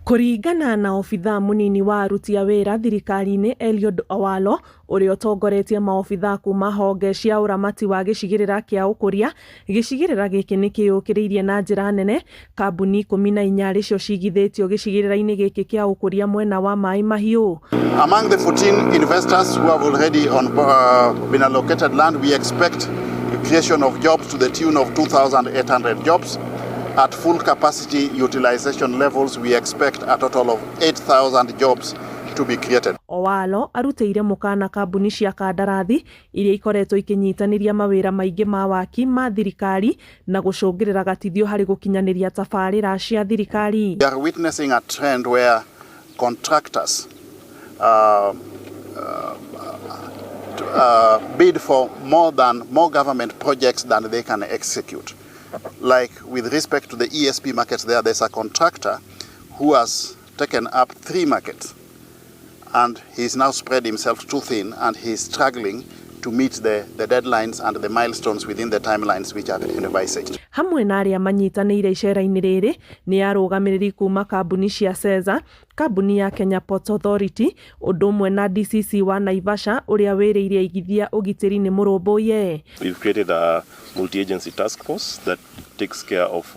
Kũringana na obithaa mũnini wa aruti a wĩra thirikari-inĩ Eliud Owalo ũrĩa ũtongoretie maobithaa kuma honge cia ũramati wa gĩcigĩrĩra kĩa ũkũria, gĩcigĩrĩra gĩkĩ nĩ kĩyũkĩrĩirie na njĩra nene kambuni 14 arĩcio cigithĩtio gĩcigĩrĩra-inĩ gĩkĩ kĩa ũkũria mwena wa Maĩ Mahiũ. Among the 14 investors who have already been allocated land, we expect the creation of jobs to the tune of 2,800 jobs. At full capacity utilization levels, we expect a total of 8,000 jobs to be created. Owalo arutĩire mũkana kambuni cia kandarathi iria ikoretwo ikĩnyitanĩria mawĩra maingĩ ma waki ma thirikari na gũcũngĩrĩra gatithio harĩ gũkinyanĩria tabarĩra cia thirikari. We are witnessing a trend where contractors bid for more government projects than they can execute. Like with respect to the ESP markets there, there's a contractor who has taken up three markets and he's now spread himself too thin and he's struggling to meet the deadlines and the milestones within the timelines which are envisaged. Hamwe na arĩa manyitanĩire icera-inĩ rĩrĩ nĩ arũgamĩrĩri kuma kambuni cia Ceza, kambuni ya Kenya Ports Authority, ũndũ ũmwe na DCC wa Naivasha ũrĩa wĩrĩire aigithia ũgitĩri nĩ mũrũmbũiye. We've created a multi-agency task force that takes care of,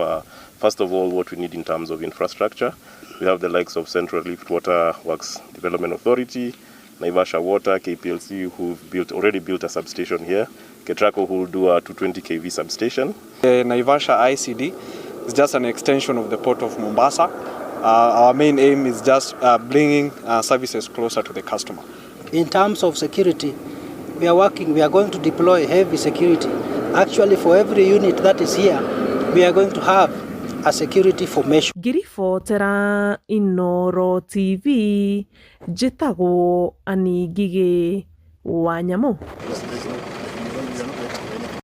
first of all, what we need in terms of infrastructure. We have the likes of Central Rift Water Works Development Authority, Naivasha Water, KPLC, who've already built a substation here, Ketraco, who will do a 220 kV substation. The Naivasha ICD is just an extension of the port of Mombasa. Our main aim is just bringing services closer to the customer. In terms of security, we are going to deploy heavy security. Actually, for every unit that is here, we are going to have a security formation. Ngĩribotera Inooro TV, njĩtagwo Annie Ngigĩ wa Nyamũ.